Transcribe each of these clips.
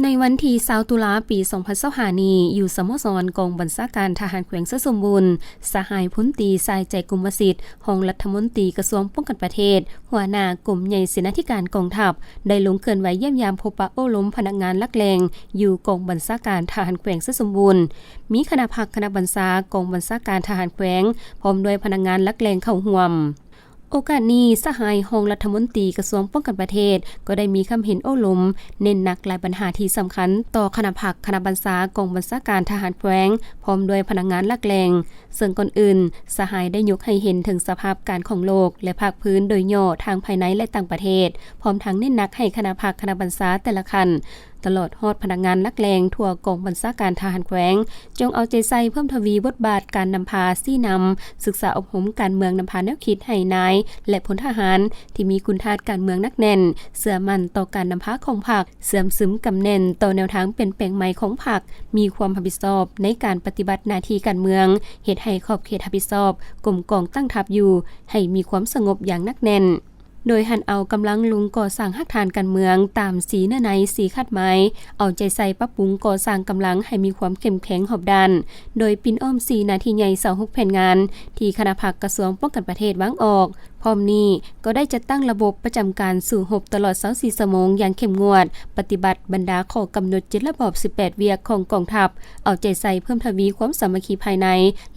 ໃນວັນທີຊາວຕຸລາ ປີສອງພັນຊາວຫ້ານີ້ ຢູ່ສະໂມສອນກອງບັນຊາການທະຫານແຂວງໄຊສົມບູນ, ສະຫາຍພົນຕີ ຊາຍໃຈ ກົມມະສິດ ຮອງລັດຖະມົນຕີກະຊວງປ້ອງກັນປະເທດ, ຫົວໜ້າກົມໃຫຍ່ເສນາທິການກອງທັບ ໄດ້ລົງເຄື່ອນໄຫວຢ້ຽມຢາມພົບປະໂອ້ລົມພະນັກງານຫຼັກແຫຼ່ງ ຢູ່ກອງບັນຊາການທະຫານແຂວງໄຊສົມບູນ, ມີຄະນະພັກຄະນະບັນຊາກອງບັນຊາການທະຫານແຂວງ ພ້ອມດ້ວຍພະນັກງານຫຼັກແຫຼ່ງເຂົ້າຮ່ວມ. ໂອກາດນີ້, ສະຫາຍຮອງລັດຖະມົນຕີກະຊວງປ້ອງກັນປະເທດ ກໍໄດ້ມີຄຳເຫັນໂອ້ລົມ ເນັ້ນໜັກຫຼາຍບັນຫາທີ່ສຳຄັນຕໍ່ຄະນະພັກຄະນະບັນຊາກອງບັນຊາການທະຫານແຂວງ ພ້ອມດ້ວຍພະນັກງານຫຼັກແຫຼ່ງ, ເຊິ່ງກ່ອນອື່ນ, ສະຫາຍໄດ້ຍົກໃຫ້ເຫັນເຖິງສະພາບການຂອງໂລກ ແລະ ພາກພື້ນໂດຍຫຍໍ້ທັງພາຍໃນ ແລະ ຕ່າງປະເທດ, ພ້ອມທັງເນັ້ນໜັກໃຫ້ຄະນະພັກຄະນະບັນຊາແຕ່ລະຂັ້ນ ຕະຫຼອດຮອດພະນັກງານຫຼັກແຫຼ່ງທົ່ວກອງບັນຊາການທະຫານແຂວງ ຈົ່ງເອົາໃຈໃສ່ເພີ່ມທະວີບົດບາດການນຳພາຊີ້ນຳ, ສຶກສາອົບຮົມການເມືອງນຳພາແນວຄິດໃຫ້ນາຍ ແລະ ພົນທະຫານທີ່ມີຄຸນທາດການເມືອງໜັກແໜ້ນ, ເຊື່ອໝັ້ນຕໍ່ການນຳພາຂອງພັກ, ເຊື່ອມຊຶມກຳແໜ້ນຕໍ່ແນວທາງປ່ຽນແປງໃໝ່ຂອງພັກ, ມີຄວາມຮັບຜິດຊອບໃນການປະຕິບັດໜ້າທີ່ການເມືອງ, ເຮັດໃຫ້ຂອບເຂດຮັບຜິດຊອບກົມກອງຕັ້ງທັບຢູ່ໃຫ້ມີຄວາມສະຫງົບຢ່າງໜັກແໜ້ນ. ໂດຍຫັນເອົາກຳລັງລົງກໍ່ສ້າງຮາກຖານການເມືອງຕາມສີ່ເນື້ອໃນ, ສີ່ຄາດໝາຍ, ເອົາໃຈໃສ່ປັບປຸງກໍ່ສ້າງກຳລັງໃຫ້ມີຄວາມເຂັ້ມແຂງຮອບດ້ານ, ໂດຍປິ່ນອ້ອມສີ່ໜ້າທີ່ໃຫຍ່ ຊາວຫົກແຜນງານ ທີ່ຄະນະພັກກະຊວງປ້ອງກັນປະເທດວາງອອກ. ພ້ອມນີ້ກໍໄດ້ຈັດຕັ້ງລະບົບປະຈຳການສູ້ຮົບຕະຫຼອດຊາວສີ່ຊົ່ວໂມງຢ່າງເຂັ້ມງວດ, ປະຕິບັດບັນດາຂໍ້ກຳນົດເຈັດລະບອບ ສິບແປດວຽກຂອງກອງທັບ, ເອົາໃຈໃສ່ເພີ່ມທະວີຄວາມສາມັກຄີພາຍໃນ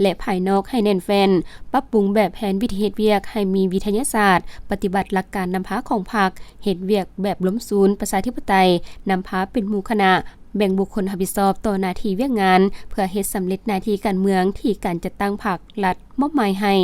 ແລະ ພາຍນອກໃຫ້ແໜ້ນແຟ້ນ, ປັບປຸງແບບແຜນວິທີເຮັດວຽກໃຫ້ມີວິທະຍາສາດ, ປະຕິບັດຫຼັກການນຳພາຂອງພັກ, ເຮັດວຽກແບບລົມສູນປະຊາທິປະໄຕ, ນຳພາເປັນໝູ່ຄະນະ, ແບ່ງບຸກຄົນຮັບຜິດຊອບຕໍ່ໜ້າທີ່ວຽກງານ ເພື່ອເຮັດສຳເລັດໜ້າທີ່ການເມືອງທີ່ການຈັດຕັ້ງພັກລັດມອບໝາຍໃຫ້.